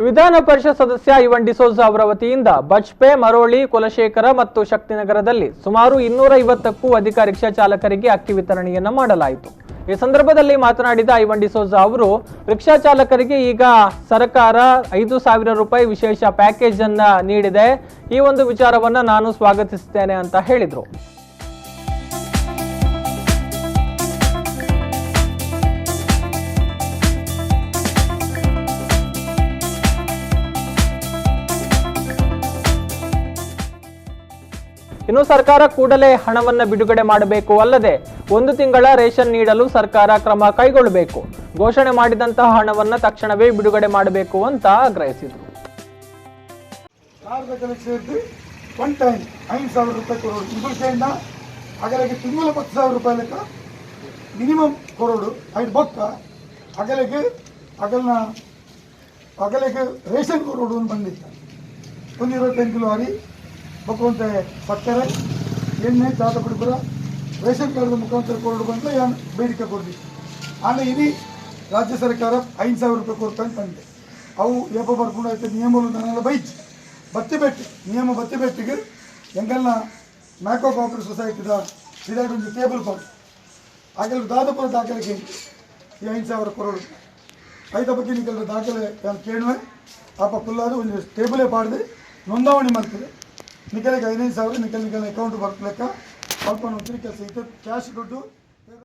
ವಿಧಾನ ಪರಿಷತ್ ಸದಸ್ಯ ಐವನ್ ಡಿಸೋಜ ಅವರ ವತಿಯಿಂದ ಬಜ್ಪೆ, ಮರೋಳಿ, ಕುಲಶೇಖರ ಮತ್ತು ಶಕ್ತಿನಗರದಲ್ಲಿ ಸುಮಾರು 250ಕ್ಕೂ ಅಧಿಕ ರಿಕ್ಷಾ ಚಾಲಕರಿಗೆ ಅಕ್ಕಿ ವಿತರಣೆಯನ್ನು ಮಾಡಲಾಯಿತು. ಈ ಸಂದರ್ಭದಲ್ಲಿ ಮಾತನಾಡಿದ ಐವನ್ ಡಿಸೋಜ ಅವರು, ರಿಕ್ಷಾ ಚಾಲಕರಿಗೆ ಈಗ ಸರ್ಕಾರ 5,000 ರೂಪಾಯಿ ವಿಶೇಷ ಪ್ಯಾಕೇಜ್ ಅನ್ನ ನೀಡಿದೆ, ಈ ಒಂದು ವಿಚಾರವನ್ನ ನಾನು ಸ್ವಾಗತಿಸುತ್ತೇನೆ ಅಂತ ಹೇಳಿದರು. ಇನ್ನು ಸರ್ಕಾರ ಕೂಡಲೇ ಹಣವನ್ನು ಬಿಡುಗಡೆ ಮಾಡಬೇಕು, ಅಲ್ಲದೆ ಒಂದು ತಿಂಗಳ ರೇಷನ್ ನೀಡಲು ಸರ್ಕಾರ ಕ್ರಮ ಕೈಗೊಳ್ಳಬೇಕು, ಘೋಷಣೆ ಮಾಡಿದಂತಹ ಹಣವನ್ನು ತಕ್ಷಣವೇ ಬಿಡುಗಡೆ ಮಾಡಬೇಕು ಅಂತ ಆಗ್ರಹಿಸಿದರು. ಒನ್ ಟೈಮ್ 5,000 ರೂಪಾಯಿ ಕೊಡೋಡು, ಇಂಗುಳಿಕೆಯಿಂದ ಅಗಲಿಗೆ ತಿಂಗಳ 10,000 ರೂಪಾಯಿ ಲೆಕ್ಕ ಮಿನಿಮಮ್ ಕೊಡೋಡು. ಐದು ಬೊಕ್ಕ ಅಗಲಿಗೆ ಅಗಲ್ನ ಅಗಲಿಗೆ ರೇಷನ್ ಕೊಡೋಡು ಅಂತ ಬಂದಿತ್ತು. ಒಂದು 25 ಕಿಲೋ ಅರಿ ಬೊಕ್ಕ ಸಕ್ಕರೆ ಎಣ್ಣೆ ಚಾತ ಪುಡಿ ರೇಷನ್ ಕಾರ್ಡ್ ಮುಖಾಂತರ ಕೊರಡು ಬಂದು ಏನು ಬೇಡಿಕೆ ಕೊಡ್ದಿತ್ತು. ಆಮೇಲೆ ಇಡೀ ರಾಜ್ಯ ಸರ್ಕಾರ 5,000 ರೂಪಾಯಿ ಕೊಡ್ತಾ ಅಂತ ಬಂದೆ. ಅವು ಏಪ ಬರ್ಕೊಂಡು ಆಯ್ತು ನಿಯಮಗಳು ನಾನೆಲ್ಲ ಬೈಚ್ ಬತ್ತಿ ಬೆಟ್ಟಿ ನಿಯಮ ಬತ್ತಿ ಬೆಟ್ಟಿಗೆ ಎಂಗಲ್ನ ಮ್ಯಾಕೋ ಕೋಆಪರೇಟಿವ್ ಸೊಸೈಟಿದ ಇದಾಗಿ ಟೇಬಲ್ ಪಾಟ್ ಆಗೆಲ್ಲ ದಾದಪುರ ದಾಖಲೆಗೆ ಈ 5,000 ಕೊರಡು ಐದ ಬಗ್ಗೆ ನಿಕಲ್ದ ದಾಖಲೆ ನಾನು ಕೇಳುವೆ ಆಪ ಕುಲ್ಲಾದು ಒಂದು ಟೇಬಲೇ ಪಾಡ್ದು ನೋಂದಾವಣಿ ಮಾಡ್ತದೆ. ನಿಕಲಿಗೆ 5,000 ನಿಕಲ್ ನಿಕಲ್ ಅಕೌಂಟ್ ಬರ್ತಲೆಕ್ಕ ಸ್ವಲ್ಪ ಕೆಲಸ ಇತ್ತು ಕ್ಯಾಶ್ ದುಡ್ಡು.